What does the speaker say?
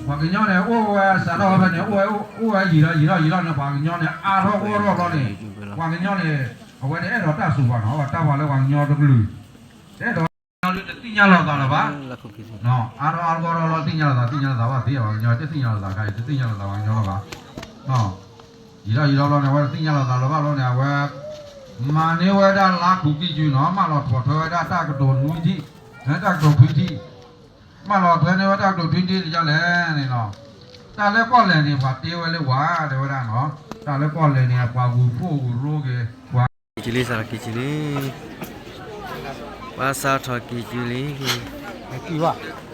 ပှၤကညီန့ၣ် အိၣ်ဝဲစးထီၣ်ဖဲန့ၣ် အိၣ်ဝဲယံာ်ထီၣ်ယံာ်ထီၣ်ယံာ်ထီၣ်န့ၣ် ပှၤကညီန့ၣ် အါထီၣ်ဂီၢ်ထီၣ်ဘျီန့ၣ် ပှၤကညီန့ၣ် အဝဲတအဲၣ်ဒိးတၢ်စူၤဘၣ်နီၤ အဝဲတၢ်ပှၤလၢပှၤကညီတကလုာ် တအဲၣ်ဒိး တသ့ၣ်ညါလိာ်သးလၢၤဘၣ် အါထီၣ်အါထီၣ်ဂီၢ်ထီၣ်လီၤ သ့ၣ်ညါလိာ်သး သ့ၣ်ညါလိာ်သးဘၣ်သ့ ပှၤကညီ တသ့ၣ်ညါလိာ်သးခါအံၤ တသ့ၣ်ညါလိာ်သးပှၤကညီလီၤဘၣ် ယံာ်ထီၣ်ယံာ်ထီၣ်ဘျီန့ၣ် အဝဲတသ့ၣ်ညါလိာ်သးလၢၤဘၣ်လီၤန့ၣ် အဝဲ မၤန့ၢ်ဝဲဒၣ်လါခူးကံၢ်ကုနီၤ မၢလီၤထီၣ်ထွဲဝဲဒၣ်တၢ်ကတိၤနွံထံၣ်, တၢ်ကတိၤခွံထံၣ်, မၢလီၤထွဲန့ၢ်ဝဲတၢ်ကတိၤခွံထံၣ်န့ၣ်ဒ်လဲၣ်န့ၣ်လီၤ. တၢ်လၢကီၢ်လဲၢ်န့ၣ် ပှၤတ့ဝဲလၢပှၤ တဲဝဲဒၣ်နီၤ, တၢ်လၢကီၢ်လဲၢ်န့ၣ် ပှၤဂုၤဖှိၣ်ဂုၤရိက့ၤ ပှၤ ကံၢ်ကုလံ စးထီၣ်ကံၢ်ကုလံ, ပှၤစးထီၣ်ကံၢ်ကုလံ, ကံၢ်ဘၣ်